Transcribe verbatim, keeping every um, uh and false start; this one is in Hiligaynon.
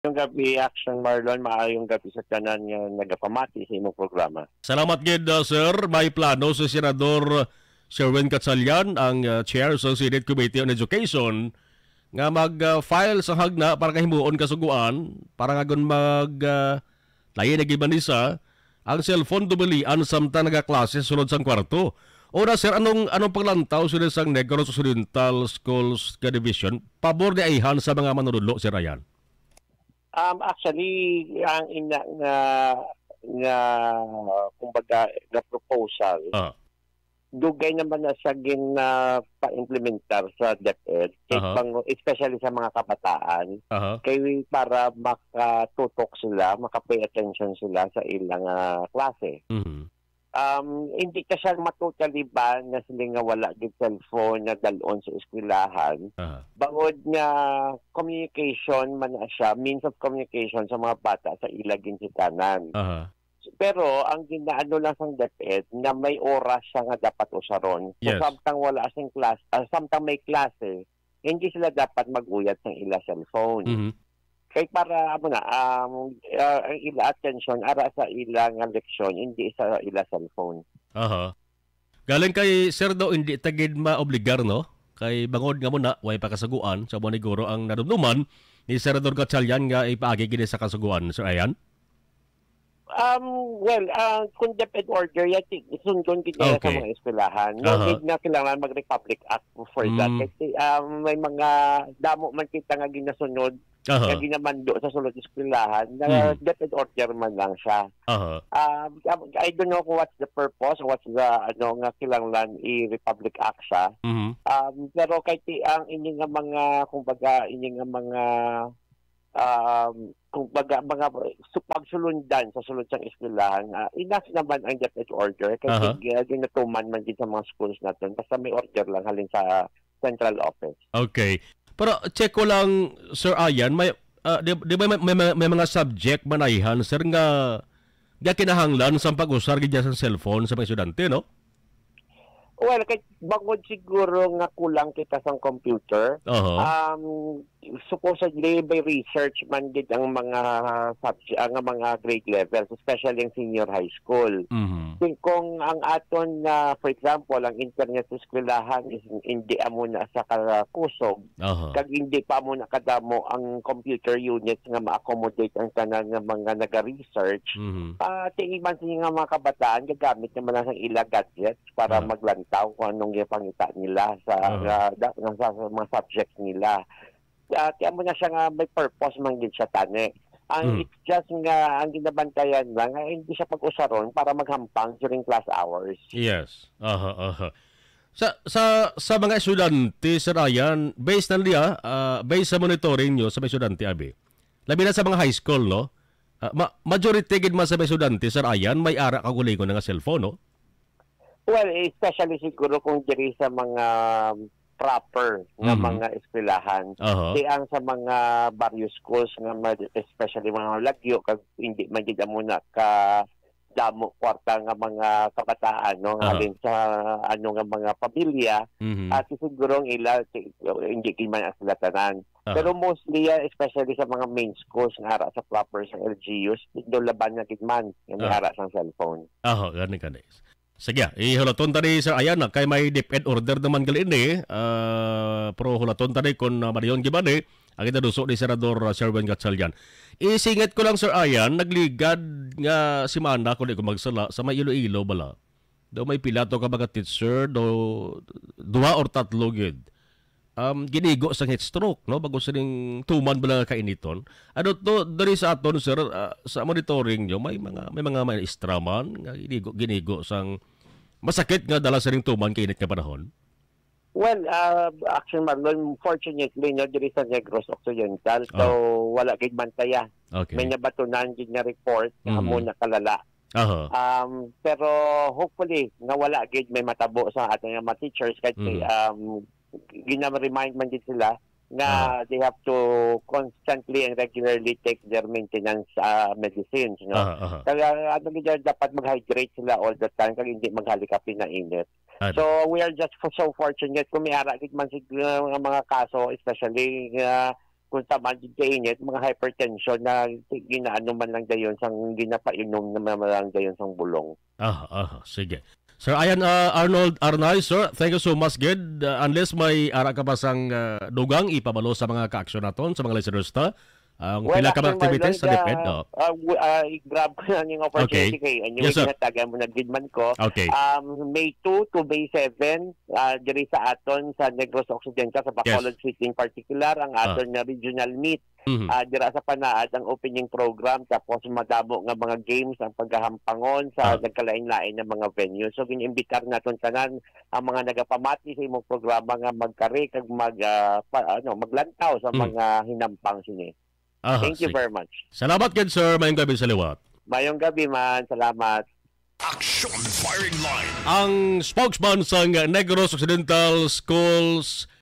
Maayong gabi, Action Marlon. Maayong gabi sa tanan nga nagapamati sa imong programa. Salamat gid, uh, sir. May plano si Senador Sherwin Gatchalian, ang, uh, chair sa Senate Committee on Education, nga mag, uh, file sa hagna para kahimuon kasuguan, para nga gun mag, uh, lain na gid man isa, ang cellphone dumilian samtang nagaklase sulod sang kwarto. Una, sir, anong, anong paglantaw sila sang Negros Occidental Schools nga Division? Pabor ni ayhan sa mga manunudlo, Sir Ayan? Um, actually, ang ina nga, nga, kumbaga, nga proposal, Ah. dugay naman na siya gin, ah, pa-implementar sa DepEd, kay Aha. pang-, especially sa mga kabataan, Aha. kay para makatutok sila, makapay attention sila sa ilang, ah, klase. Mhm. Um, hindi ka siya ma-totally ban nga sila nga wala gid cellphone nga dalon sa eskwelahan. Aha. Bangod nga communication man na siya, means of communication sa mga bata sa ila ginikanan. Aha. Pero ang ginaano lang sang DepEd nga may oras siya nga dapat usaron. So, Yes. samtang wala sing class, ah, samtang may klase, hindi sila dapat mag-uyat sang ila cellphone. Mhm. Kay para, amo na, um, ah, ang ila attention ara sa ila nga leksyon, hindi sa ila cellphone. Aha. Galing kay Sir daw, hindi ta gid maobligar, no? Kay bangod nga mo na, way pakasuguan, sa mo ni guro ang nadumduman ni Senador Gatchalian nga ipaagi gid sa kasuguan, Sir Ayan? Um, well, ah, kung DepEd order, ya, ti-, sundon gid nila sa Okay. mga eskwelahan. No Aha. need na kailangan mag-Republic Act for that. Mm. Kasi, um, may mga damo man kita nga ginasunod, Aha. nga ginamando sa sulod eskwelahan, na Mm. DepEd order man lang siya. Aha. Um, I don't know kung what's the purpose, what's the, ano, nga kinahanglan i-Republic Act siya. Mhm. Um, pero kay ti-, ang ini nga mga, kumbaga, ini nga mga um, kumbaga, mga su-, pagsulundan sa sulod sang eskwelahan, ah, enough naman ang DepEd order kay Aha. gin-, ah, ginatuman man gid sa mga schools naton. Basta may order lang halin sa central office. Okay. Pero check ko lang, Sir Ayan, may, ah, di, di ba may, may, may, may mga subject manayhan, sir, nga, nga kinahanglan sa pag-usar gid sa cellphone sa mga estudyante, no? Well, kay bangod siguro nga kulang kita sang computer, Aha. um, supposedly may research man gid ang mga subject, ang mga grade levels, especially ang senior high school. Mhm. Kung, kung ang aton nga, for example, ang internet sa eskwelahan is hindi amo na sa kakusog, Aha. kag hindi pa amo na kadamo ang computer units nga ma-accommodate ang tanan nga mga naga-research, Mhm. ah, tingin man sa nga mga kabataan, gagamit naman ang ila gadgets para Ah. maglantaw kung anong ipangita nila sa, Ah. nga, da-, nga sa, sa mga subjects nila. Ah, kaya mo na siya nga may purpose man gid siya, tani. Ang Mm. it's just nga, ang ginabantayan lang, nga hindi siya pag-usaron para maghampang during class hours. Yes. Aha, aha. Sa, sa, sa mga estudyante, Sir Ayan, based na niya, ah, based sa monitoring nyo sa mga estudyante, abi, labi na sa mga high school, no? Ah, ma-, majority gid man sa mga estudyante, Sir Ayan, may ara kaugalingon na nga cellphone, no? Well, especially siguro kung diri sa mga proper nga Mhm. mga eskwelahan. Aha. Di ang sa mga barrio schools nga ma-, especially mga lagyo, kag hindi man gid amo na ka damo kwarta nga mga kabataan, no? Aha. Halin sa ano nga mga pamilya, Mhm. at siguro ang ila, ti-, hindi gid man sila tanan. Aha. Pero mostly, ah, especially sa mga main schools nga ara sa proper sa L G Us, do laban na gid man nga may Ah. ara sang cellphone. Aha, gani, gani. Sige, ihulaton ta ni Sir Ayan, ah, kay may DepEd order naman gali ini, ah, pero hulaton ta ni kung, ah, madayon gid ba ni ang itaduso ni Senador, ah, Sherwin Gatchalian. Isingit ko lang, Sir Ayan, nagligad nga semana, kung di ko magsala, sa may Iloilo bala. Daw may pila to ka mga teacher, daw duha or tatlo gid. Um, ginigo sang heat stroke, no? Bago sining tuman bala nga kainiton. Ano to, diri sa aton, sir, ah, sa monitoring nyo, may mga, may mga maestra man nga ginigo, ginigo sang masakit nga dala sining tuman kainit nga panahon? Well, ah, Action Marlon, fortunately, no, diri sa Negros Occidental, so Oh. wala gid bantaya. Okay. May nabatunan gid nga report nga Mhm. amo na kalala. Aha. Um, pero hopefully, nga wala gid may matabo sa aton nga mga teachers, kay Mhm. um, gina-remind man gid sila nga Aha. they have to constantly and regularly take their maintenance, ah, medicines, no? Aha, aha. Kaya ano gid, dapat mag-hydrate sila all the time kag hindi maghalik ang pinainit. Ano? So, we are just f-, so fortunate kung may ara gid man sig-, uh, nga mga kaso, especially nga kung sa man gid kainit, mga hypertension na ginaano man lang dayon sang ginapainom na man lang dayon sang bulong. Ah, ah, sige. Sir Ian, ah, Arnold Arnay, sir, thank you so much gid. Ah, unless may ara ka pa sang ah, dugang ipabalo sa mga kaaksyon naton, sa mga listeners ta, ang Well, pila ka mga actually, activities sa Marlon, DepEd? ah, Oh. ah, w- ah, i-grab ko lang yung opportunity Okay. Kay anyway, Yes, sir. ginatagan mo na gid man ko. Okay. Um, May two to May seven, ah, diri sa aton sa Negros Occidental, sa Bacolod City in particular, ang Ah. aton nga regional meet. Mhm. Ah, dira sa Panaad ang opening program, tapos madamo nga mga games ang paghahampangon sa Ah. nagkalain-lain na mga venue. So giniimbitar naton tanan ang mga nagapamati sa imong programa nga magkari kag mag ah, pa, ano, maglantaw sa Mm. mga hinampang sini. Ah, Thank you sige. very much. Salamat gid, sir. Mayong gabi sa liwat. Mayong gabi man. Salamat. Action Firing Line. Ang spokesman sang Negros Occidental Schools